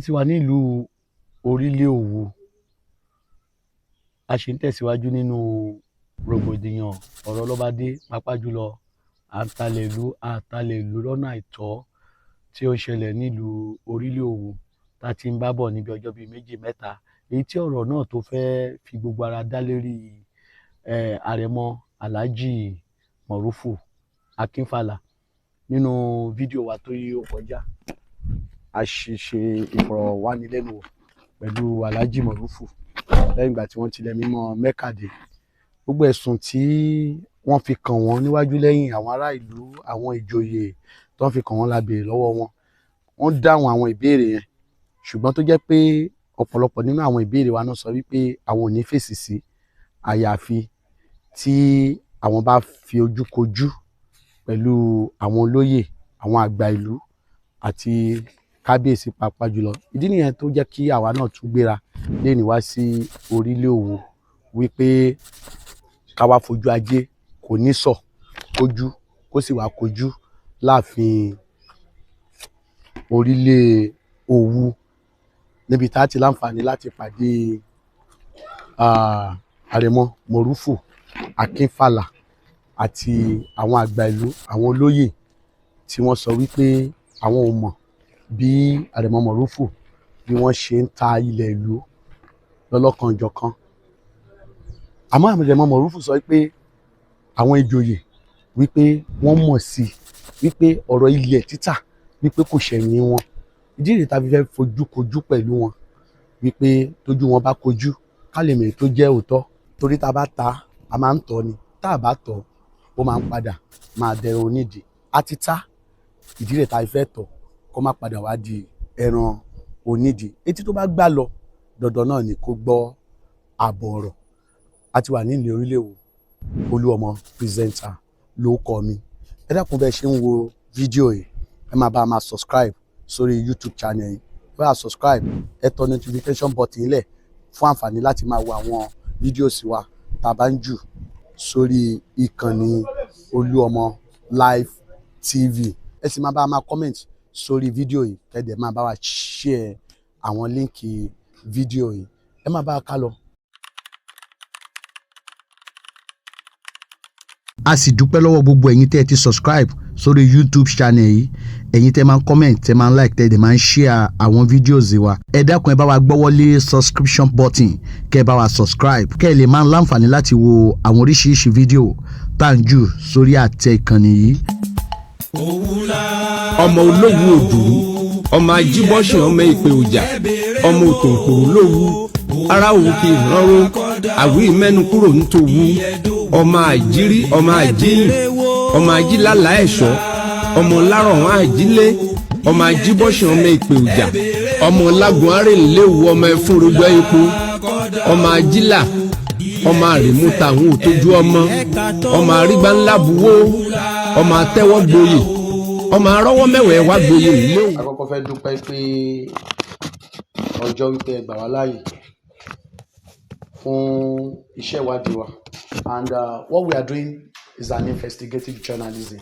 A ti wà nílùú Orílẹ̀ Òwu. A sì ń tẹ̀síwájú nínú rògbòdìyàn ọ̀rọ̀ ọlọ́badé, pàápàá jùlọ à ń talẹ̀ ìlú, à talẹ̀ ìlú lọ́nà àìtọ́ tí ó ń ṣẹlẹ̀ nílùú Orílẹ̀ Òwu tá a ti ń bá bọ̀ níbi ọjọ́ bíi méjì mẹ́ta, èyí tí ọ̀rọ̀ náà tó fẹ́ fi gbogbo ara dá lérí Àrẹ̀mọ Alhaji Mọ̀rúfù Akínfàlà. Nínú fídíò wa tó yí ó kọjá, a sì ṣe ìfọ̀rọ̀wánilẹ́nuwò pẹ̀lú Alhaji Mọ̀rúfù lẹ́yìn ìgbà tí wọ́n tilẹ̀ mímọ́ Mẹ́kà dé. Gbogbo ẹ̀sùn tí wọ́n fi kàn wọ́n níwájú lẹ́yìn àwọn ará ìlú, àwọn ìjòyè tó ń fi kàn wọ́n, la béèrè lọ́wọ́ wọn. Wọ́n dáhùn àwọn ìbéèrè yẹn, ṣùgbọ́n tó jẹ́ pé ọ̀pọ̀lọpọ̀ nínú àwọn ìbéèrè wa náà sọ wípé àwọn ò ní fèsì sí, àyàfi tí àwọn bá fi ojú kojú pẹ̀lú àwọn olóyè, àwọn àgbà ìlú àti kábíyèsí pàápàá jùlọ. Ìdí nìyẹn tó jẹ́ kí àwa náà tún gbéra lénìí wá sí Orílẹ̀ Òwu wípé ká wá fojú ajé kò ní sọ kójú kó sì wá kojú láàfin Orílẹ̀ Òwu, níbi tá a ti láǹfààní láti pàdé Àrẹ̀mọ Mọ̀rúfù Akínfàlà àti àwọn àgbà ìlú, àwọn olóyè tí wọ́n sọ wípé àwọn ò mọ̀ bí Àrẹ̀mọ Mọ̀rúfù bí wọ́n ṣe ń ta ilẹ̀ ìlú lọ́lọ́kanòjọ̀kan. Àmọ́ Àrẹ̀mọ Mọ̀rúfù sọ wípé àwọn ìjòyè wípé wọ́n mọ̀ sí i wípé ọ̀rọ̀ ilẹ̀ títà wípé kò ṣẹ̀yìn wọn. Ìdí rèé tá a fi fẹ́ fojú kojú pẹ̀lú wọn, wípé tójú wọn bá kojú, ká lè mọ̀ èyí tó jẹ́ òótọ́, torí tá a bá ta, a máa ń tọ́ ni, tá a bá tọ́, ó máa ń padà máa dẹran onídìí. A ti ta, ìdí rèé tá a fi fẹ́ tọ̀ kó má padà wá di ẹran onídìí. Etí tó bá gbà lọ, dandan náà ni kó gbọ́ àbọ̀ ọ̀rọ̀. A ti wà nílùú Orílẹ̀ Òwu. Olúọmọ presenter ló kọ mi. Ẹ dákun, bẹ́ẹ̀ ṣe ń wo fídíò yìí, ẹ máa bá a máa subscribe sórí YouTube channel yìí. Ẹ bá a subscribe, ẹ tọ notification button lẹ̀ fún àǹfààní láti máa wo àwọn fídíò sí wa tá a bá ń jù sórí ìkànnì Olúọmọ Live TV. Ẹ sì máa bá a máa comment sórí fídíò yìí, kẹ́ dẹ̀ máa bá wa share àwọn link fídíò yìí. Ẹ máa bá a ká lọ. A sì dúpẹ́ lọ́wọ́ gbogbo ẹ̀yin tẹ́ ẹ ti subscribe sórí YouTube channel yìí, ẹ̀yin tẹ́ máa ń comment, tẹ́ máa ń like, tẹ́ ẹ dẹ̀ máa ń share àwọn videos wa. Ẹ dákun, ẹ bá wa gbọ́wọ́lé subscription button, kẹ́ ẹ bá wa subscribe, kẹ́ ẹ lè máa ń láǹfààní láti wo àwọn oríṣiríṣi fídíò tá à ń jù sórí àtẹ ìkànnì yìí. Ọmọ Olówú Òdùrú, ọmọ Ajíbọ́sìn, ọmọ Ìpè Ọjà, ọmọ Òtòǹkòrò lówú ara òwú kì í ránró àwí mẹ́nu kúrò nítòwú, ọmọ Àjírí, ọmọ Àjíyìn, ọmọ Ajílálà ẹ̀ṣọ́, ọmọ Lárọ̀hún Àjílé, ọmọ Ajíbọ́sìn, ọmọ Ìpè Ọjà, ọmọ Lágun Arìnléwu, ọmọ Ẹfúnrúgbọ́ epo, ọmọ Ajílà, ọmọ Àrèmúta àwọn òtójú ọmọ, ọmọ Àrígbá ńlá buwó, ọmọ Atẹ́wọ́gboyè, ọmọ Arọ́wọ́ mẹ́wẹ̀ẹ́ wá gboyè léwu. A kọ́kọ́ fẹ́ dúpẹ́ pé ọjọ́ wípé ẹ gbà wá láàyè fún iṣẹ́ ìwádìí wa, and what we are doing is an investigative journalism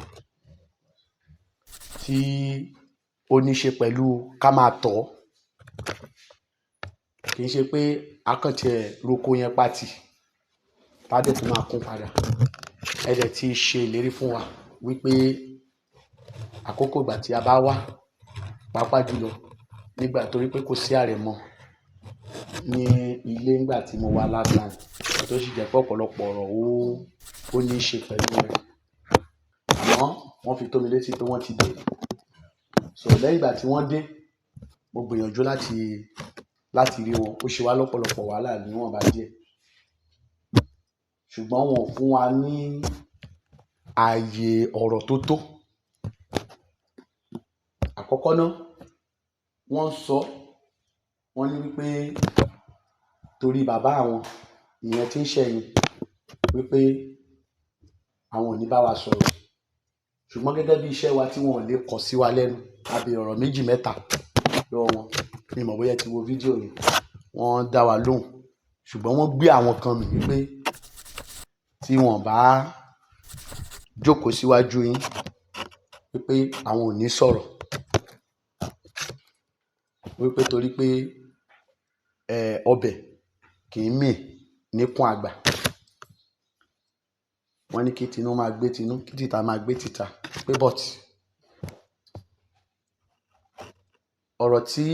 tí ó ní ṣe pẹ̀lú ká máa tọ̀ ọ́. Kì í ṣe pé a kàn tiẹ̀ roko yẹn pátì tá dẹ̀ tún máa kún padà. Ẹ dẹ̀ ti ṣe ìlérí fún wa wípé àkókò ìgbà tí a bá wá, pàápàá jùlọ nígbà torí pé kò sí Àrẹ̀mọ ní ilé nígbà tí mo wá last time, tó sì jẹ́ pé ọ̀pọ̀lọpọ̀ ọ̀rọ̀ ó ní í ṣe pẹ̀lú rẹ̀, àmọ́ wọ́n fi tó mi létí pé wọ́n ti dé. So lẹ́yìn ìgbà tí wọ́n dé, mo gbìyànjú láti rí wọn. Ó ṣe wá lọ́pọ̀lọpọ̀ wàhálà níwọ̀nba díẹ̀, ṣùgbọ́n wọn ò fún wa ní ààyè ọ̀rọ̀ tó tó. Àkọ́kọ́ ná, wọ́n sọ, wọ́n ní wípé torí bàbá àwọn, ìyẹn tí ń ṣẹ̀yìn, wípé àwọn ò ní bá wa sọ̀rọ̀. Ṣùgbọ́n gẹ́gẹ́ bí iṣẹ́ wa tí wọn ò lè kọ̀ sí wa lẹ́nu, a béèrè ọ̀rọ̀ méjì mẹ́ta lọ́wọ́ wọn. Mi ò mọ̀ bóyá ẹ ti wo fídíò yìí. Wọ́n dá wa lóhùn, ṣùgbọ́n wọ́n gbé àwọn kan mì wípé tí wọn bá jókòó síwájú yín, wípé àwọn ò ní sọ̀rọ̀. Wípé torí pé ọbẹ̀ kì í mì níkùn àgbà. Wọ́n ní kí tinú máa gbé tinú, kí tìta máa gbé tìta. Pé but ọ̀rọ̀ tí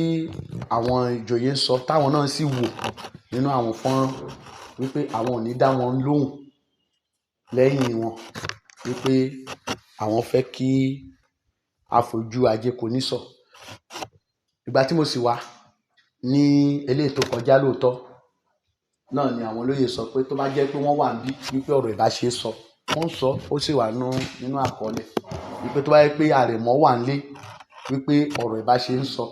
àwọn ìjòyè ń sọ táwọn náà sì wò nínú àwọn fọ́nrán wípé àwọn ò ní dá wọn lóhùn lẹ́yìn wọn, wípé àwọn fẹ́ kí a fojú ajé kò ní sọ. Ìgbà tí mo sì wá ní eléyìí tó kọjá lóòótọ́ náà ni àwọn olóyè sọ pé tó bá jẹ́ pé wọ́n wà níbí wípé ọ̀rọ̀ ìbá ṣe é sọ, wọ́n ń sọ ó sì wà nínú àkọọ́lẹ̀ wípé tó bá jẹ́ pé àrẹ̀mọ wà nílé wípé ọ̀rọ̀ ìbá ṣe ń sọ.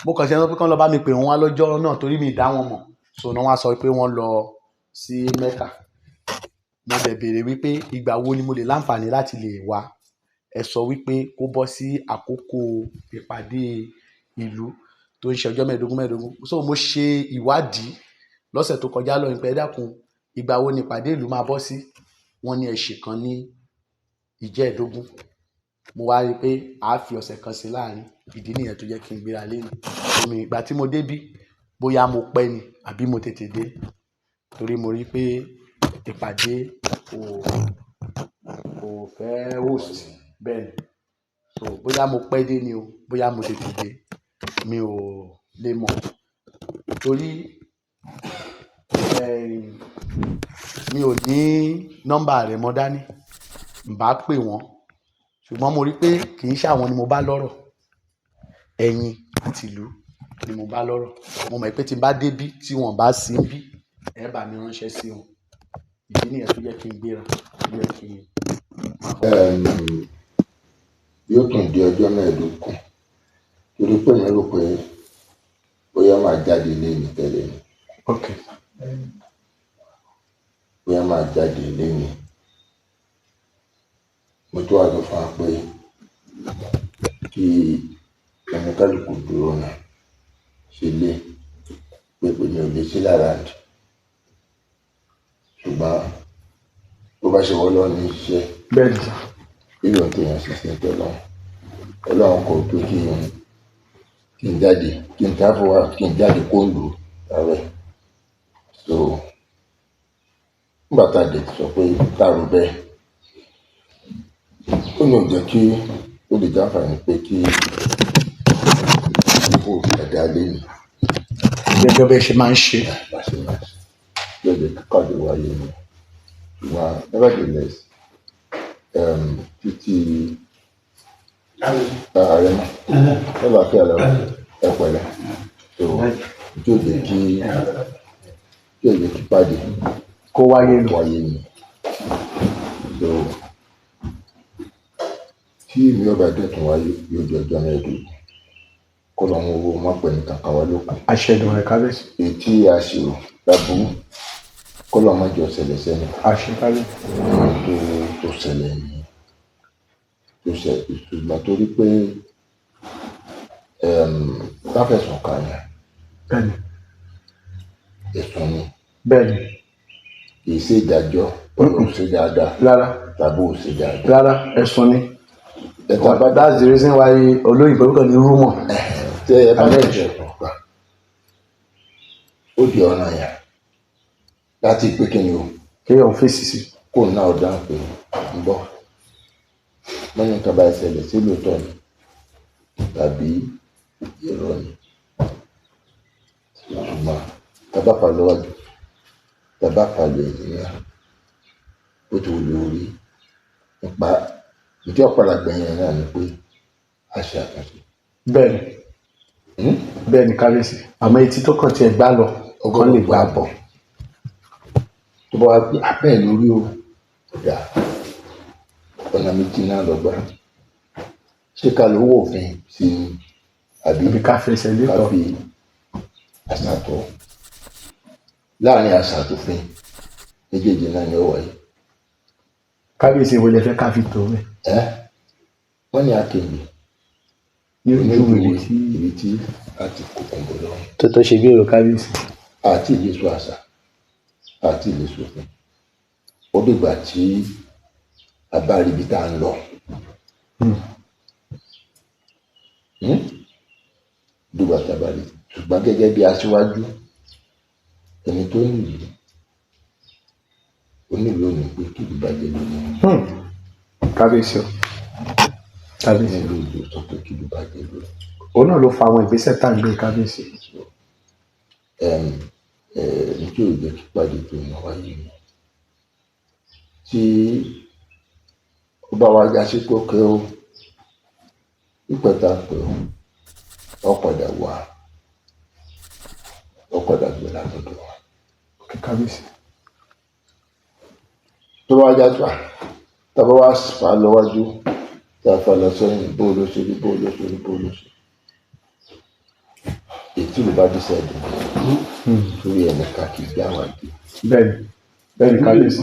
Mo kàn ṣe sọ pé kán lọ bá mi pè wọ́n wá lọ́jọ́ náà torí mi dá wọn mọ̀. So náà wọ́n á sọ pé wọ́n lọ sí Mẹ́kà. Mo dẹ̀ béèrè wípé ìgbà wo ni mo lè láǹfààní láti lè wá. Ẹ sọ wípé kó bọ́ sí àkókò ìpàdé ìlú tó ń ṣe ọjọ́ mẹ́ẹ̀ẹ́dógún mẹ́ẹ̀ẹ́dógún. So mo ṣe ìwádìí lọ́sẹ̀ tó kọjá lọ pé ẹ dákun ìgbà wo ni ìpàdé ìlú máa bọ́ sí. Wọ́n ní ẹ̀ṣẹ̀ kan ní ìjẹ́ẹ̀dógún. Mo wá rí i pé a fi ọ̀sẹ̀ kan sí láàrin. Ìdí nìyẹn tó jẹ́ kí n gbéra léni. Omi ìgbà tí mo débí bóyá mo pẹ́ ni àbí mo tètè dé torí mo rí i pé ìpàdé kò fẹ́ host bẹ́ẹ̀ ni. So bóyá mo pẹ́ dé ni o, bóyá mo tètè dé, mi ò lè mọ̀ torí mi ò ní nọ́mbà rẹ̀ mọ́ dání. Ǹ bá pè wọ́n ṣùgbọ́n mo rí i pé kì í ṣàwọn ni mo bá lọ́rọ̀, ẹ̀yin àti ìlú ni mo bá lọ́rọ̀. Mo mọ̀ pé tí n bá débí tí wọ́n bá sí níbí, ẹ bá mi ránṣẹ́ sí wọn. Ìdí nìyẹn tó jẹ́ kí n gbéra, tó jẹ́ kí n máa bọ̀. Yóò tún di ọjọ́ mẹ́ẹ̀ẹ́dógún torí pé mi rò pé bóyá máa jáde léni tẹ́lẹ̀ ni. Ok. Bóyá máa jáde léni. Mo tún wá sọ fún wa pé kí oníkálukú dúró náà sílé pé mi ò lè sí lára àdì. Ṣùgbọ́n bó bá ṣe wọ́n lọ ní iṣẹ́. Bẹ́ẹ̀ni sà. Bí òun tèèyàn ṣe ṣe ń tẹ́ lọ́run. Ọlọ́run kò tó kí n jáde, kí n travel out, kí n jáde kó ń lù rẹ̀. So nígbà tá a dẹ̀ ti sọ pé ká rò bẹ́ẹ̀, ó ní ò jẹ́ kí ó lè jàǹfààní pé kí kó ẹ̀dá lé mi. Gẹ́gẹ́ bẹ́ẹ̀ ṣe máa ń ṣe. Bá ṣe máa ṣe. Yóò jẹ́ kí káàdì wáyé ni. Ṣùgbọ́n nevertheless, títí ààrẹ náà, ẹ bá fẹ́ lọ, ẹ pẹ̀lẹ́. So tí ò jẹ́ kí pàdé kó wáyé nù. Wáyé ni. So tí èmi ò bá dẹ̀ tún wáyé yóò di ọjọ́ mẹ́ẹ̀ẹ́dógún. Kó lọ́mọ owó má pẹ́ ní kankan wá lókun. Àṣẹ ìdùnnú rẹ̀ kábíyèsí. Èyí tí a ṣe ò láburú kó lọ́mọ jọ ṣẹlẹ̀ sẹ́ni. Àṣẹ kábíyèsí. Tó ṣẹlẹ̀ ni tó ṣẹlẹ̀ ṣùgbọ́n torí pé káfẹ̀sùn kàn yàn. Bẹ́ẹ̀ni. Ẹ̀sùn ni. Bẹ́ẹ̀ni. Kì í ṣe ìdájọ́ ó ṣe dáadáa. Rárá. Tàbí ó ṣe dáadáa. Rárá, ẹ̀sùn ni. That's the reason why olóyìnbó kàn ní rúmọ̀. Tẹ́ ẹ bá fẹ̀sùn kàn ó di ọ̀ràn yẹn láti pé kí ni o. Kéèyàn fèsì sí. Kó náà dáhùn pé ń bọ̀. Wọ́n ní nǹkan bá ṣẹlẹ̀ sí lóòótọ́ ni tàbí irọ́ ni. Ṣùgbọ́n tá bá fà lọ́wọ́jú, tá bá fà lọ ẹ̀yìn náà, ó ti wù lórí nípa ìdí ọ̀pọ̀lọpọ̀ yẹn náà ni pé a ṣe àtúnṣe. Bẹ́ẹ̀ni. Bẹ́ẹ̀ni kábíyèsí. Àmọ́ etí tó kàn tiẹ̀ gbá lọ, ọkàn lè gbà bọ̀. Tó bá wá pé abẹ́ ẹ̀ lórí o, ọ̀dà ọ̀nà méjì náà lọ gbà. Ṣé ká ló wọ̀ òfin sí ni àbí ká fẹsẹ̀ létọ̀? Ká fi àṣà tọ̀. Láàárín àṣà àtòfin méjèèjì náà ni ó wáyé. Kábíyèsí wo lẹ fẹ́ ká fi tó bẹ́ẹ̀? Wọ́n ní akéwì Ní ojú ibi tí a ti kó kòǹgò lọ. Tó ṣe bí èrò kábíyèsí. Àti ìlẹ́sọ àṣà àti ìlẹ́sọ òfin. Ó dìgbà tí a bá rí ibi tá à ń lọ. Dìgbà tí a bá rí Gẹ́gẹ́ bí aṣíwájú, ẹni tó nílùú onílùú ò ní pé kí ìlú bàjẹ́ lónìí. Kábíyèsí o, kábíyèsí. Onílùú ìlú sọ pé kí ìlú bàjẹ́ lónìí. Òun náà ló fa àwọn ìgbésẹ̀ tá à ń gbé, kábíyèsí. Ní tí ò jẹ́ kí ìpàdé tó mọ̀ wáyé ni tí ó bá wá já sí pé ókè o, pípẹ́ tá a pè ó padà wá, ó padà gbé látọ̀dọ̀ wa. Ok, kábíyèsí. Tó bá wá já sí wa, tá a bá wá fà á lọ́wájú, tá a fà á lọ sẹ́yìn, bó ló ṣe rí, bó ló ṣe rí, bó ló ṣe èyí tí ìlú bá dísẹ́ẹ̀dì torí ẹnìkan kì í já wa dé. Bẹ́ẹ̀ni, kábíyèsí.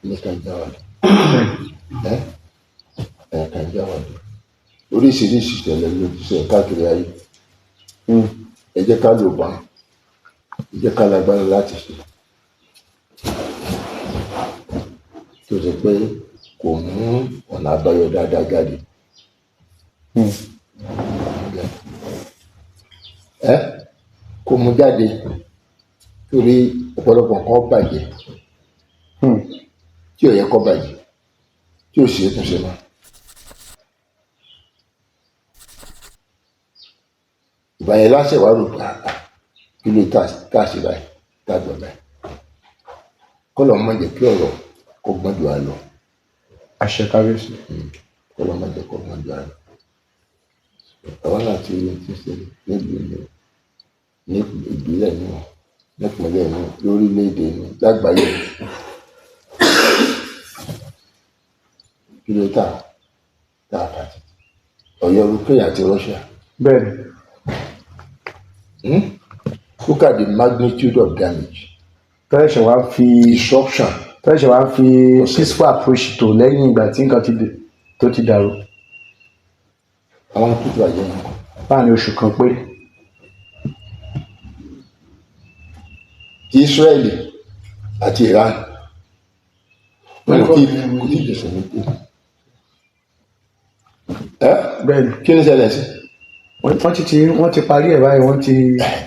Ẹnìkan já wa dé, ẹnìkan já wa dé. Oríṣiríṣi ìṣẹ̀lẹ̀ ló ti ṣe káàkiri ayé. Ẹ jẹ́ ká lò bá, ẹ jẹ́ ká lágbára láti ṣe tó ṣe pé kò mú ọ̀nà àbáyọ dáadáa jáde. Ẹ kò mú jáde torí ọ̀pọ̀lọpọ̀ nǹkan bàjẹ́ tí ò yẹ kó bàjẹ́, tí ò sì é túnṣe mọ́. Ìgbà yẹn láṣẹ wàá rò pé kí ló tá a ṣe báyìí, tá a gbọ́ báyìí, kọ́lọ̀ má jẹ́ kí ọ̀rọ̀ kó gbọ́n jù á lọ. Àṣẹ, kábíyèsí. Kọ́lọ̀ má jẹ́ kó gbọ́n jù á lọ. Àwọn náà ti rí ti ṣe nílùú ní ní ìbílẹ̀ ní nípínlẹ̀ ní lórílẹ̀‐èdè ní lágbàáyé. Kí ló tà tá a fà títí Ọ̀yọ́ Ukraine àti Russia? Bẹ́ẹ̀ni. Look at the magnitude of damage. Tọ́lẹ̀ṣẹ̀ wá fi Disruption. Tọ́lẹ̀ṣẹ̀ wá fi peaceful approach tó lẹ́yìn ìgbà tí nǹkan tó ti dàrú. Àwọn tó ti bàjẹ́ yẹn kọ́. Láàrin oṣù kan péré. Ti Israeli àti Iran kò tí jẹsẹ ní pé ẹ. Bẹ́ẹ̀ni. Kí ni ṣẹlẹ̀ sí? Wọ́n ti parí ẹ̀ báyìí,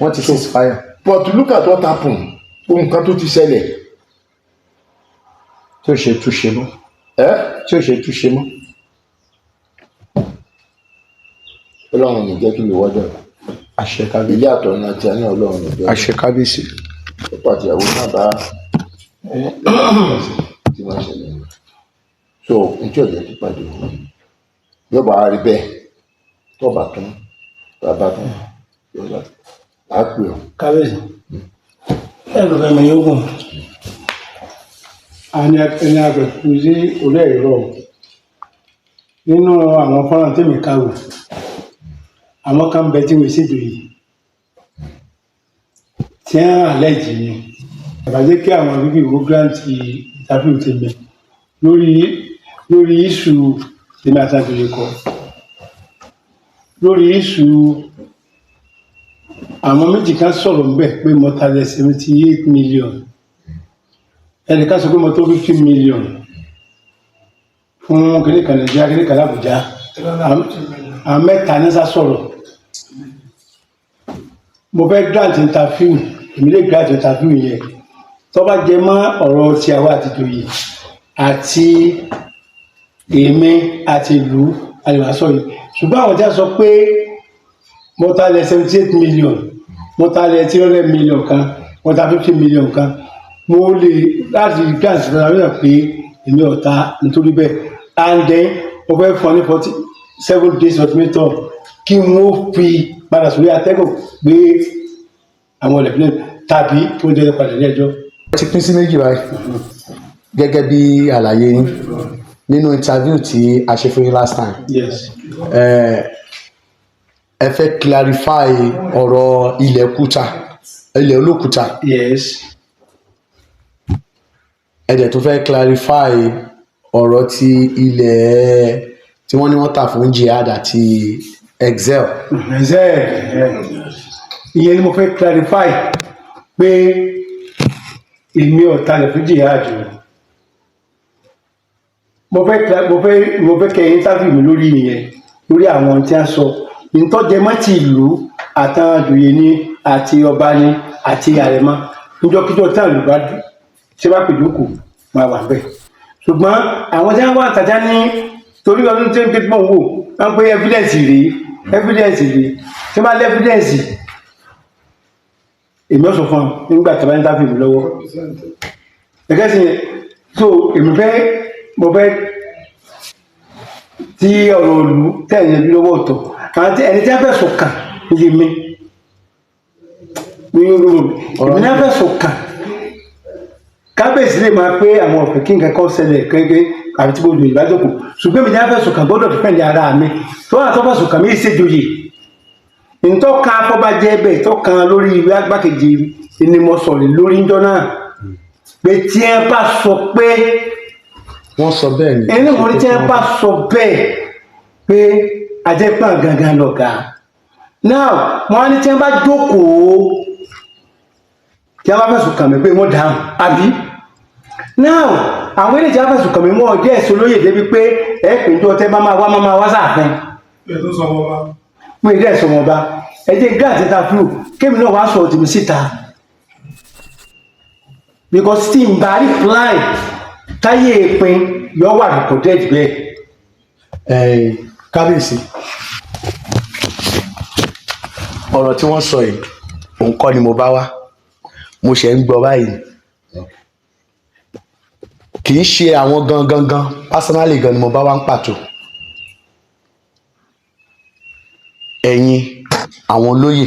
wọ́n ti cease fire. But look at what happen, ohun kan tó ti ṣẹlẹ̀. Tí ò ṣe túnṣe mọ́. Ẹ. Tí ò ṣe túnṣe mọ́. Ọlọ́run ní jẹ́ kí lè wọ́dọ̀. Àṣẹ, kábíyèsí. Ilé àtọ̀nà tí a ní, Ọlọ́run ní jẹ́. Àṣẹ, kábíyèsí. Ọkọ àtìyàwó náà bá tí wọ́n ṣẹlẹ̀ ní so n tí ọ̀jẹ̀ tó pàdé òun yóò bá rí bẹ́ẹ̀, tó bá tún bàbá tún yóò bá á pè ọ́. Kábíyèsí, ẹ lọ fẹ́ mi yóò gùn àní ẹni àgbẹ̀kú sí orí ẹ̀rọ nínú àwọn fọ́nrán tèmi kàwé. Àwọn kan bẹ tí wọ́n ṣètò yìí tí wọ́n àlẹ́jì ni ìbàjẹ́ kí àwọn bíbí ìwó grant interview tèmi lórí issue tèmi àti àjòyè kọ lórí issue. Àwọn méjì kan sọ̀rọ̀ ńbẹ̀ pé mo talẹ̀ 78 million, ẹnìkan sọ pé mo tó 50 million fún kìnìkan Nàìjíríà, kìnìkan l'Àbújá. Àwọn mẹ́ta ní sá sọ̀rọ̀. Mo fẹ́ grant interview, èmi lè grant interview yẹn tó bá jẹ mọ́ ọ̀rọ̀ tí àwa àti ìjòyè àti èmi àti ìlú àlèwà sọ yìí. Ṣùgbọ́n àwọn tí a sọ pé mo talẹ̀ 78 million, mo talẹ̀ 300 million kan, mo ta 50 million kan, mo lè láti grant interview pé èmi ò ta nítorí bẹ́ẹ̀. And then mo fẹ́ fún ọ ní 47 days ultimatum kí wọ́n fi padà sórí atẹ́gùn gbé àwọn ọ̀lẹ́fílẹ̀ tàbí kí wọ́n jẹ́ padà ní ẹjọ́. Ó ti pín sí méjì báyìí gẹ́gẹ́ bí àlàyé yín nínú interview tí a ṣe fún yín last time. Yes. Ẹ fẹ́ clarify ọ̀rọ̀ ilẹ̀ kúta, ilẹ̀ olókùúta. Yes. Ẹ dẹ̀ tún fẹ́ clarify ọ̀rọ̀ ti ilẹ̀ tí wọ́n ní wọ́n tà fún jihad àti excel. Ẹ̀sẹ̀ ìyẹn ni mo fẹ́ clarify pé èmi ò talẹ̀ fún jihad o. Mo fẹ́ kẹ́ interview mi lórí ìyẹn, lórí àwọn tí a sọ ìtọ́jẹmọ́ ti ìlú. Àtàwọn àjòyè ni, àti ọba ni, àti àrẹ̀mọ, níjọ́kíjọ́ tí àwọn Yorùbá ṣe bá pè jókòó, máa wà bẹ́ẹ̀. Ṣùgbọ́n àwọn tí wọ́n wà tàjà ní torí ọdún tí ń pè mọ̀ wò wọ́n pé evidence rèé, evidence rèé, tí wọ́n bá lé evidence, èmi ò sọ fún ọ nígbà tí wọ́n bá ń dábìí mi lọ́wọ́ gẹ́gẹ́ sí yẹn. So èmi fẹ́, mo fẹ́ tí ọ̀rọ̀ òlù tẹ̀lé bí lọ́wọ́ ọ̀tọ̀, àwọn tí ẹni tí wọ́n fẹ̀sùn kàn lè mi ní èmi náà fẹ̀sùn kàn. Kábíyèsí lè máa pé àwọn ọ̀fẹ́ kí nǹkan kan ṣẹlẹ̀ kékeré àbí tí gbogbo ìbá jókòó, ṣùgbọ́n èmi tí wọ́n fẹ̀sùn kàn gbọ́dọ̀ fẹ́ǹdì ara mi tó wà tó fẹ̀sùn kàn mí ṣèjòyè ntọ́ka afọbajẹ́ bẹ́ẹ̀ tọ́ka lórí ìwé agbákejì ni mo sọ̀rọ̀ lórí ńjọ́ náà pé tí ẹ bá sọ pé Wọ́n sọ bẹ́ẹ̀ ni. Ẹni wọ́n ní tí ẹ bá sọ bẹ́ẹ̀ pé ajẹ́pà gangan lọ̀gá náà, wọ́n á ní tí ẹ bá jókòó, tí ẹ bá fẹ̀sùn kàn mí pé wọ́n dáhùn àbí náà. Àwọn eléyìí tí wọ́n fẹ̀sùn kàn mí, wọ́n jẹ́ ẹ̀sùn lóye débi pé ẹ pè ń jọ tẹ́ bá máa wá, máa wá sáàfin mo ìdí ẹ̀sùn wọn bá ẹ jẹ́ grant interview, kémi náà wá sọ tèmi síta, because tí n bá reply táyé ìpín yọ wà recorded bẹ́ẹ̀. Kábíyèsí, ọ̀rọ̀ tí wọ́n sọ yìí, òun kọ́ ni mo bá wá, mo ṣe ń gbọ́ báyìí. Kì í ṣe àwọn gangan gan personally gan ni mo bá wá ń pàtó. Ẹ̀yin àwọn olóyè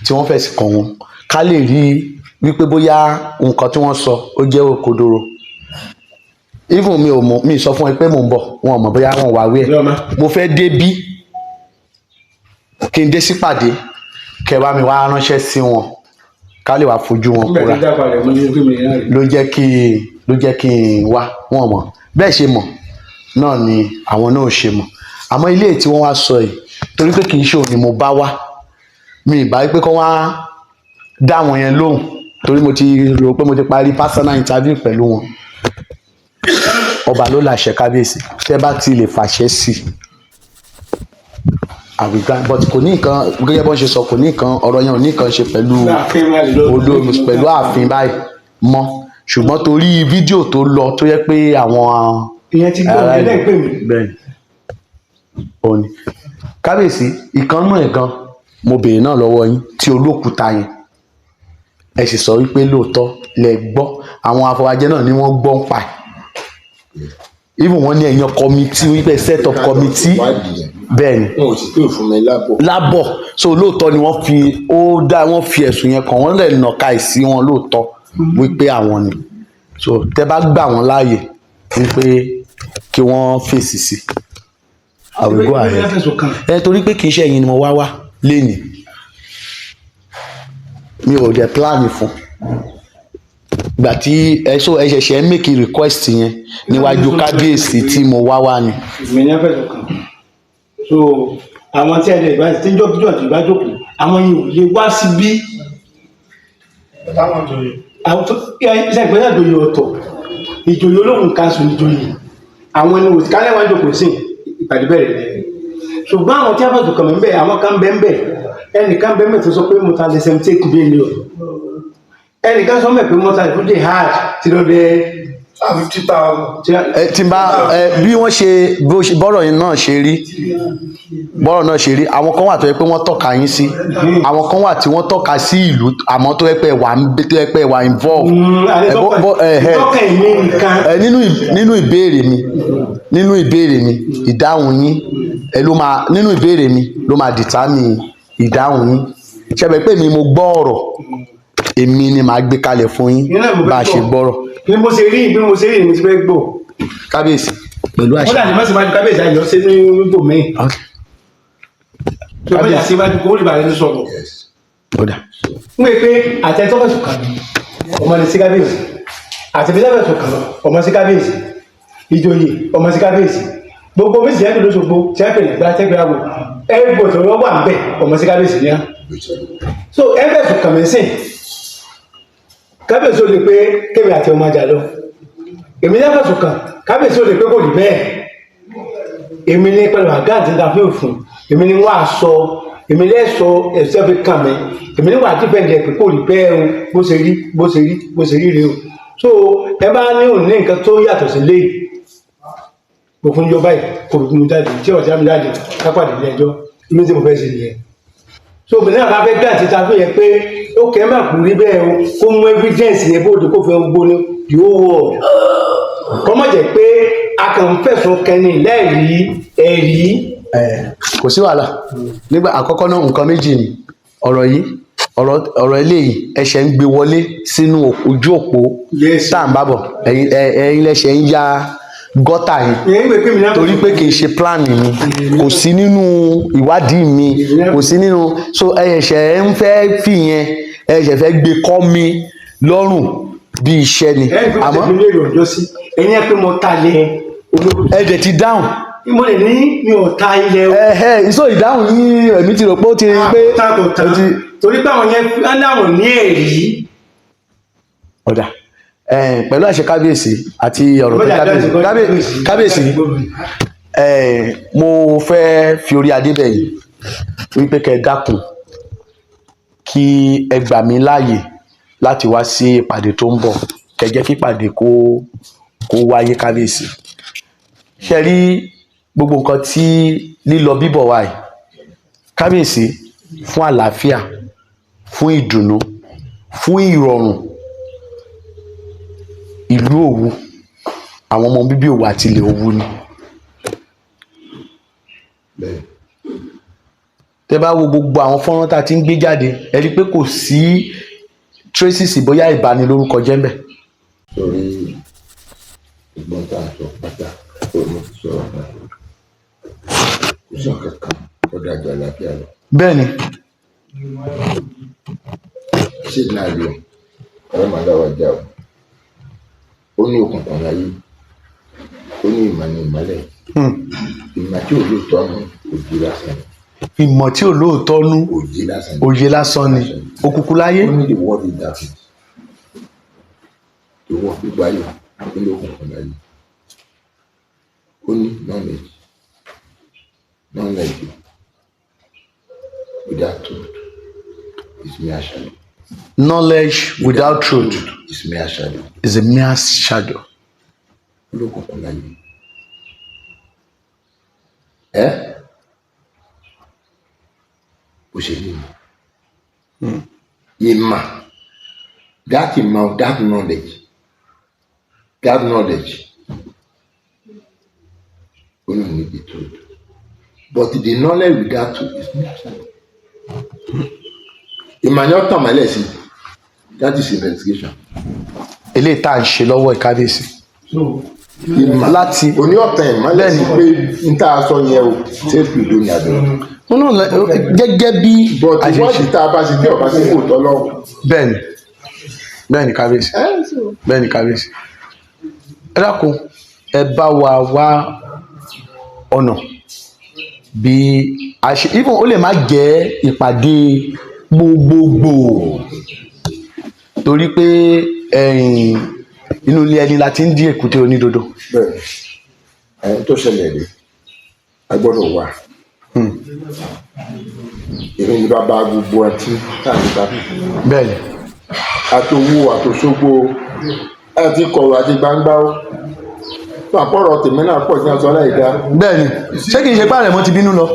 tí wọ́n fẹ̀sùn kàn wọ́n, ká lè rí wípé bóyá nǹkan tí wọ́n sọ ó jẹ́ òkodoro. Even mi ò mọ̀, mi sọ fún ẹ pé mò ń bọ̀, wọn ò mọ̀ bóyá wọn wà wí ẹ̀. Mo fẹ́ dé bí kí n dé sípàdé, kẹ́ bá mi wá ránṣẹ́ sí wọn, ká lè wá fojú wọn Nígbà kóra. tí dábàá rẹ̀ mo ní pé mi náà rí. Ló jẹ́ kí n wá. Wọn mọ̀ bẹ́ẹ̀ ṣe mọ̀ náà ni àwọn náà ò ṣe mọ̀. Àmọ́ ilé tí wọ́n wá sọ yìí, torí pé kì í ṣe òun ni mo bá wá, mi ì bá wípé kó wá dá wọn yẹn lóhùn, torí mo ti rò pé mo ti parí personal interview pẹ̀lú wọn. Ọba ló láṣẹ. Kábíyèsí, tẹ́ bá ti lè fàṣẹ sí i àwìgbà, but kò ní nǹkan gẹ́gẹ́ bọ́n ṣe sọ, kò ní nǹkan, ọ̀rọ̀ yẹn ò ní nǹkan ṣe pẹ̀lú olómi, pẹ̀lú ààfin báyìí mọ́. Ṣùgbọ́n torí fídíò tó lọ, tó yẹ pé àwọn Ìyẹn ti gbọ́ ará ìyẹn lẹ́yìn pè mí. Bẹ́ẹ̀ òní, kábíyèsí, ìkànnù ẹ̀ gan mo béèrè náà lọ́wọ́ yín tí olókùúta yẹn, ẹ sì sọ wípé lóòótọ́ lẹ gbọ́. Àwọn afọbajẹ náà ni wọ́n gbọ́ ń pa ẹ̀. Even wọ́n ní ẹ̀yàn committee, wípé set up committee. Wádìí yẹn. Bẹ́ẹ̀ ni. Wọn ò sì pè fún mi lábọ̀. Lábọ̀. So lóòótọ́ ni wọ́n fi ó dá, wọ́n fi ẹ̀sùn yẹn kàn wọ́n, lè nàka ẹ̀ sí wọn lóòótọ́ wípé àwọn ni. So tẹ́ bá gbà wọ́n láàyè wípé kí wọ́n fèsì sí, I will go ahead. Ẹ torí pé kì í ṣe ẹ̀yin ni mo wá wá lénìí, mi ò dẹ̀ plan fún gbà tí ẹ so ẹ ṣẹ̀ṣẹ̀ make request yẹn níwájú kábíyèsí tí mo wá wá ni. Èmi ní fẹ̀sùn kàn. So àwọn tí ẹni ìbá tí jọ́kíjọ́ àti ìbá jókòó, àwọn yìí ò lè wá síbí. Àwọn tó iṣẹ́ ìpínlẹ̀ ìjòyè ọ̀tọ̀, ìjòyè olóhùn kanṣu ìjòyè àwọn ẹni òsì kálẹ̀ wọn jókòó sí ìpàdé bẹ̀rẹ̀ lẹ́yìn. Ṣùgbọ́n àwọn tí a fẹ̀sùn kàn mí bẹ́ẹ̀, àwọn kan bẹ́ẹ̀ bẹ́ẹ̀, ẹnìkan bẹ́ẹ̀ bẹ́ẹ̀ tó sọ pé mo ta lè 78 million, ẹnìkan sọ mẹ́ pé mo ta lè fún jihad tí ló dé 50,000. Ẹ tí n bá ẹ bí wọ́n ṣe bó ṣe bọ́rọ̀ yẹn náà ṣe rí, bọ́rọ̀ náà ṣe rí, àwọn kan wà tó yẹ pé wọ́n tọ́ka yín sí, àwọn kan wà tí wọ́n tọ́ka sí ìlú, àmọ́ tó yẹ pé wà ń tó yẹ pé wà involve. Ẹ bó ẹ ẹ Tọ́ka èmi nìkan. Ẹ nínú ìbéèrè mi, ìdáhùn yín ẹ ló máa, nínú ìbéèrè mi ló máa determine ìdáhùn yín. Ṣẹbẹ pé mi mo gbọ́ ọ̀rọ̀, èmi ni màá gbé kalẹ̀ fún yín Ìyẹn náà mo fẹ́ bá a ṣe gbọ́. gbọ́rọ̀. Bí mo ṣe rí ni mo ti fẹ́ gbọ́. Kábíyèsí, pẹ̀lú àṣẹ. Wọ́n dà ní mọ́sí wájú kábíyèsí àjọ sí ní ibò míì. Tí wọ́n yà síwájú kó lè bàa lẹ́nu sọ̀rọ̀. Ó dà. Ń wé pé àtẹ̀tọ́ fẹ̀sùn kàn mí, ọmọ ní sí kábíyèsí, àtẹ̀tọ́ fẹ̀sùn kàn ọmọ sí kábíyèsí, ìjòyè ọmọ sí kábíyèsí, gbogbo méjì jẹ́ lóṣogbo tí wọ́n pè ní gbá tẹ́gbẹ́ àwò ẹ̀rọ tó wọ́n wà ń bẹ̀, ọmọ sí kábíyèsí ní á. So ẹ fẹ̀sùn kàn mí sìn, kábíyèsí ò lè pé kémi àti ọmọ àjà lọ. Èmi ní fẹ̀sùn kàn, kábíyèsí ò lè pé kò rí bẹ́ẹ̀. Èmi ní pẹ̀lú àgáàtì ń ta fún òfin, èmi ní wọ́n á sọ. Èmi lẹ́sọ ẹ̀sọ́ fi kàn mí, èmi níwà defend ẹ̀ pé kò rí bẹ́ẹ̀ o, bó ṣe rí, bó ṣe rí, bó ṣe rí rèé o. So ẹ bá ní òní nǹkan tó yàtọ̀ sí léyìí, mo fún yọ báyìí, kò fi mú jáde tí ọ̀sẹ̀ mi jáde kápàdé ilé ẹjọ́. Inú tí mo fẹ́ ṣe nìyẹn. So obìnrin náà bá fẹ́ grant interview yẹn pé ó kẹ́ ẹ́ má kú rí bẹ́ẹ̀ o, kó mú evidence yẹn bóde, kó fi gbogbo ní the whole world, kọ́ mọ̀ jẹ́ pé a kàn ń fẹ̀sùn kẹni lẹ́ẹ̀rí ẹ̀rí. Kò sí wàhálà. Nígbà àkọ́kọ́ náà, nǹkan méjì ni ọ̀rọ̀ yìí, ọ̀rọ̀ eléyìí ẹ̀ṣẹ̀ ń gbé wọlé sínú ojú òpó tá à ń bá bọ̀. Ẹ̀yin ẹ̀yin lẹ́ṣẹ̀ ń ya gọ́tà yẹn. Ìyẹn ń gbé pé mi náà Torí pé kì í ṣe plan mi, kò sí nínú ìwádìí mi, kò sí nínú. So ẹ̀ṣẹ̀ ń fẹ́ fi yẹn, ẹ̀ṣẹ̀ fẹ́ gbé kọ́ mi lọ́rùn bí iṣẹ́ ni. Ẹ̀yin pé mo Àmọ́ tẹ̀lé lérò ọjọ́ sí ẹ̀yin ẹ̀ pé mo ta lẹ̀ olókùn. Ẹ dẹ̀ ti dáhùn. Mo lè ní mi ò ta ilẹ̀ o. Ẹ̀hẹ́, ìsọ ìdáhùn yín, èmi ti rò pé ó ti rí pé Ta kò ta ó ti torí pé àwọn yẹn wọ́n láwọn ní ẹ̀rí. Ọ̀dà, pẹ̀lú àṣẹ kábíyèsí àti ọ̀rọ̀ tó kábíyèsí, kábíyèsí, mo fẹ́ fi orí adé bẹ̀ yìí wípé kẹ́ ẹ dákun, kí ẹ gbà mí láàyè láti wá sí ìpàdé tó ń bọ̀, kẹ́ jẹ́ kí ìpàdé kó wáyé. Kábíyèsí, ṣe rí gbogbo nǹkan tí lílọ bíbọ̀ wa yìí, kábíyèsí, fún àlàáfíà, fún ìdùnnú, fún ìrọ̀rùn ìlú Òwu, àwọn ọmọ bíbí Òwu àti ilẹ̀ Òwu ni. Tẹ́ bá wo gbogbo àwọn fọ́nrán tá a ti ń gbé jáde, ẹ rí i pé kò sí traces bóyá ìbanilórúkọ jẹ́ ńbẹ̀. Torí ìgbọ́n tá a sọ pátá tó mo ti sọ̀rọ̀ náà, kò sí nǹkan kan tó dájú àlàáfíà lọ. Bẹ́ẹ̀ ni. Ṣé náà rí o, ọ̀rẹ́ màá dá wa já o. Ó ní òkùnkùn láyé, ó ní ìmọ̀ ní ìmọ́lẹ̀. Ìmọ̀ tí ò lóòótọ́ ní òjì lásán ni. Ìmọ̀ tí ò lóòótọ́ nú Òjì lásán ni. Òye lásán ni, òkùnkùn láyé. Ó ní the world is darkness, the world, gbogbo ayé, ó ní òkùnkùn láyé. Ó ní knowledge without truth is mere shadow. Knowledge without truth is mere shadow. Is a mere shadow. Ó lókùnkùn láyé ẹ, bó ṣe rí mi, ìmọ̀, that ìmọ̀, that knowledge ó ní need the truth, but the knowledge without truth is mere shadow. Ìmọ̀ ni ó tàn mọ́lẹ̀ sí, that is investigation. Eléyìí tá à ń ṣe lọ́wọ́ ìkábíyèsí Ìmọ̀ láti oní ọ̀tàn ìmọ́lẹ̀ sí pé n tá a sọ yẹn o, ṣé fìdó ni àbẹ̀wò. Wọn náà gẹ́gẹ́ bí But a ṣe ṣe ìwádìí tá a bá ṣe tí ọba sí kò tọ́ lọ́wọ́. Bẹ́ẹ̀ni, kábíyèsí, bẹ́ẹ̀ni, kábíyèsí. Ẹ dákun, ẹ bá wa wá ọ̀nà bí a ṣe, even ó lè má jẹ́ ìpàdé gbogbogbò, torí pé ẹ̀yìn inú ilé ẹni la ti ń dín èkúté onídodo. Bẹ́ẹ̀, ẹni tó ṣẹlẹ̀ rí, a gbọ́dọ̀ wà. Èmi ni bàbá gbogbo ẹtí káàkiri bá àtòwú, àtòṣogbo, àti kọ̀rọ̀ àti gbangba ó fún àpọ̀rọ̀ tèmi náà pọ̀ sí aṣọ aláìdá. Bẹ́ẹ̀ni, ṣé kìí ṣe pé Àrẹ̀mọ ti bínú lọ?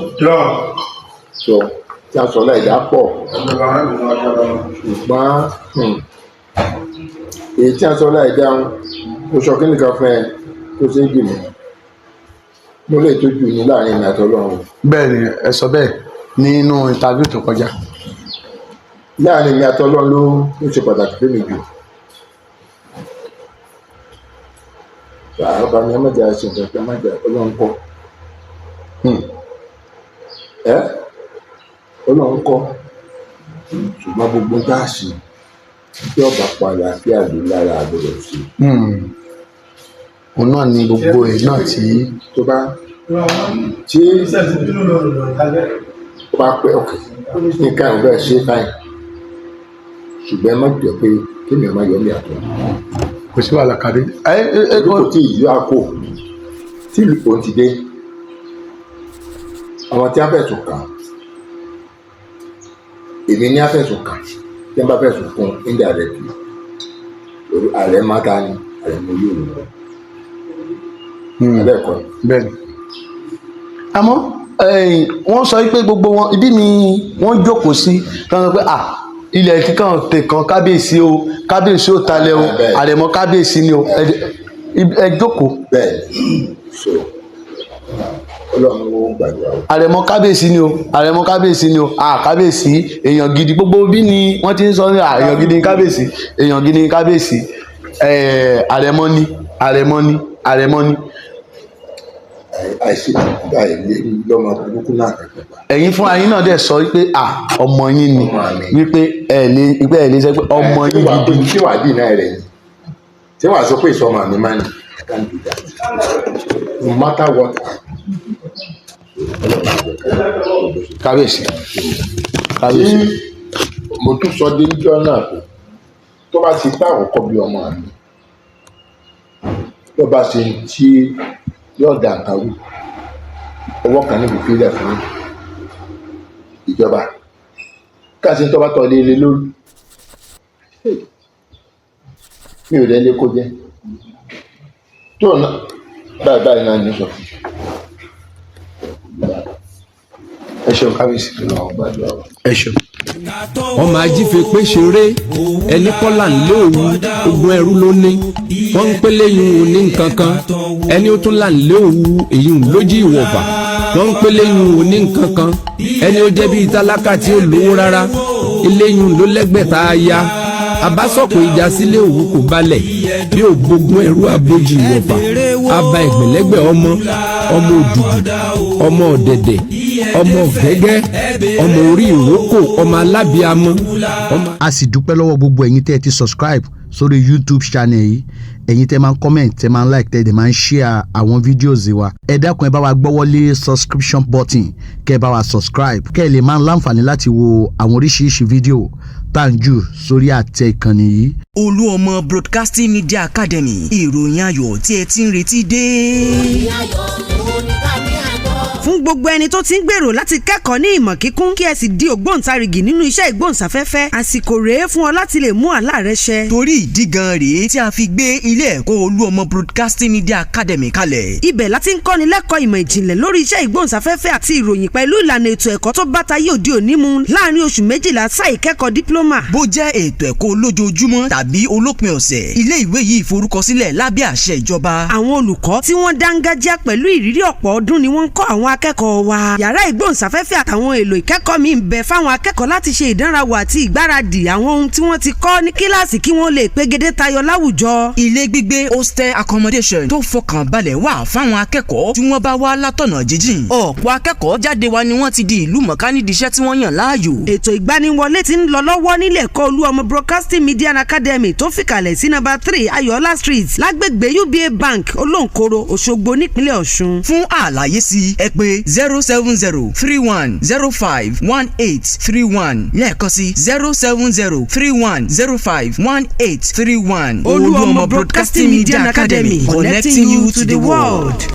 Sọ tí aṣọ aláìdá pọ̀, ṣùgbọ́n èyí tí aṣọ aláìdá ń mo sọ kí nìkan fún ẹ tó ṣe é dì mọ́, mo lè tójú ní láàrin ìrìn àtọ́lọ́run. Bẹ́ẹ̀ni, ẹ sọ bẹ́ẹ̀ nínú interview tó kọjá. Láàrin ìrìn àtọ́lọ́run ló ṣe pàtàkì fún mi jù. Bàbá mi, ẹ má jà ṣe nǹkan kan, má jà. Ọlọ́run kọ́ ẹ, Ọlọ́run kọ́, ṣùgbọ́n gbogbo tá a ṣe tí ọba pa àlàáfíà ló lára àgbọ́dọ̀ ṣe. Òun náà ni gbogbo ẹ̀ náà tí Tó bá tí ó bá pẹ́ ọ̀kẹ́ nǹkan ẹ̀ bẹ́ẹ̀ ṣe fáìn, ṣùgbọ́n ẹ má jẹ́ pé kémi ọmọ yọ mí àtọ̀. Kò sí wàhálà, kábí ẹ ẹ ẹ. Ojú kò tí ì yọ àkó tí ìlú òun ti dé, àwọn tí a fẹ̀sùn kàn. Èmi ní àfẹ̀sùn kàn, tí wọ́n bá fẹ̀sùn kún indirectly, torí ààrẹ máta ni ààrẹ mo yóò lọ abẹ́ẹ̀kọ́ ni. Bẹ́ẹ̀ni, àmọ́ wọ́n sọ pé gbogbo wọn ibi ni wọ́n jókòó sí, tí wọ́n sọ pé ah, ilẹ̀ kíkan tẹ̀kan kábíyèsí o, kábíyèsí ò talẹ̀ o. Bẹ́ẹ̀. Àrẹ̀mọ kábíyèsí ni o, ẹ jókòó. Bẹ́ẹ̀ ni, so Ọlọ́run ó gbàdúrà o. Àrẹ̀mọ kábíyèsí ni o, àrẹ̀mọ kábíyèsí ni o. Ah, kábíyèsí èèyàn gidi, gbogbo bí ni wọ́n ti ń sọ ní, ah, èèyàn gidi ni kábíyèsí, èèyàn gidi ni kábíyèsí. Àrẹ̀mọ ni, àrẹ̀mọ ni, àrẹ̀mọ ni. Àìsí àìlè lọ́mọ burúkú náà kẹ́kọ̀ọ́ pa. Ẹ̀yin fúnra yín náà dẹ̀ sọ wípé ah, ọmọ yín ni. Ọmọ mi. Wípé ẹ lè sọ pé ọmọ yín gidi. Tí wàá dì náà rẹ̀ ni tí wàá sọ pé ìsọmọ mi máa ní, I can't do that no matter what. Ọlọ́run á jẹ́ ká Kábíyèsí, kábíyèsí. Tí mo tún sọ dé níjọ́ náà pé tó bá ti bá àkọ́kọ́ bí ọmọ mi tó bá ṣe tí yóò dà nǹkan rú, ọwọ́ kan níbi ìfilẹ̀ fún ìjọba káàsì tó bá tọ́ lé lé lórí, mi ò lẹ́lé kó jẹ́ tó ná báyìí báyìí náà ní sọ fún. Ẹ ṣeun kábíyèsí. Ọlọ́run gbàdúrà wa. Ẹ ṣeun. Ọmọ ajífe pé ṣeré ẹni kọ́là ńlé òwu ogun ẹrú ló ní wọ́n ń pélé yun òní nǹkan kan, ẹni ó tún là ńlé òwu èyí ń lójí ìwọ̀fà. Wọ́n ń pélé yun òní nǹkan kan, ẹni ó jẹ́ bíi tálákà tí ó lówó rárá, eléyìí ló lẹ́gbẹ̀ta aya abásọ̀kò ìjà sílé òwu kò balẹ̀ bí ògbógun ẹrú abójì ìwọ̀fà aba ẹgbẹ̀lẹ́gbẹ̀ ọmọ, ọmọ òdùdù, ọmọ ọ̀dẹ̀dẹ̀, ọmọ gẹ́gẹ́, ọmọ orí ìrókò, ọmọ alábíamọ ọmọ. A sì dúpẹ́ lọ́wọ́ gbogbo ẹ̀yin tẹ́ ẹ ti subscribe sórí YouTube channel yìí, ẹ̀yin tẹ́ máa ń comment, tẹ́ máa ń like, tẹ́ ẹ dẹ̀ máa ń share àwọn videos wa. Ẹ dákun, ẹ bá wa gbọ́wọ́lé subscription button, kẹ́ ẹ bá wa subscribe, kẹ́ ẹ lè máa ń láǹfààní láti wo àwọn oríṣiríṣi fídíò tá à ń jù sórí àtẹ ìkànnì yìí. Olú Ọmọ Broadcasting Media Academy, ìròyìn ayọ̀ tí ẹ ti ń retí dé. Fún gbogbo ẹni tó ti ń gbèrò láti kẹ́kọ̀ọ́ ní ìmọ̀ kíkún, kí ẹ sì di ògbóǹtarìgì nínú iṣẹ́ ìgbóhùnsáfẹ́fẹ́, àsìkò rèé fún ọ láti lè mú àlá rẹ ṣẹ. Torí ìdí gan rèé tí a fi gbé ilé ẹ̀kọ́ Olú Ọmọ Broadcasting Media Academy kalẹ̀. Ibẹ̀ láti ń kọ́ni lẹ́kọ̀ọ́ ìmọ̀ ìjìnlẹ̀ lórí iṣẹ́ ìgbóhùnsáfẹ́fẹ́ àti ìròyìn pẹ̀lú ìlànà ètò ẹ̀kọ́ tó bá tayé òde òní mu láàrin oṣù 12 sáà ìkẹ́kọ̀ọ́ diploma. Bó jẹ́ ètò ẹ̀kọ́ olójoojúmọ́ tàbí olópin ọ̀sẹ̀, ilé ìwé yìí forúkọsílẹ̀ lábẹ́ àṣẹ ìjọba. Àwọn olùkọ́ tí wọ́n dángájá pẹ̀lú ìrírí ọ̀pọ̀ ọdún ni wọ́n ń kọ́ àwọn akẹ́kọ̀ọ́ wa. Yàrá ìgbóhùnsáfẹ́fẹ́ àtàwọn èlò ìkẹ́kọ̀ọ́ míì ń bẹ fáwọn akẹ́kọ̀ọ́ láti ṣe ìdánrawò àti ìgbáradì àwọn ohun tí wọ́n ti kọ́ ní kíláàsì kí wọ́n lè pegedé tayọ láwùjọ. Ilé gbígbé, hostel accommodation, tó fọkàn balẹ̀ wà fáwọn akẹ́kọ̀ọ́ tí wọ́n bá wá látọ̀nà jíjìn. Ọ̀pọ̀ akẹ́kọ̀ọ́ jáde wa ni wọ́n ti di ìlú mọ̀ká nídìí iṣẹ́ tí wọ́n yàn láàyò. Ètò ìgbaniwọlé ti ń lọ lọ́wọ́ nílé ẹ̀kọ́ Olú Ọmọ Broadcasting Media Academy tó fìkàlẹ̀ sí number 3 Ayọ̀ọ́lá Street, lágbègbè UBA Bank, Olóńkoro, Òṣogbo, nípínlẹ̀ Ọ̀ṣun. Fún àlàyé sí, ẹ pè 07031051831, lẹ́ẹ̀kan sí 07031051831. Olú Ọmọ Broadcasting Media Academy, connecting you to the world.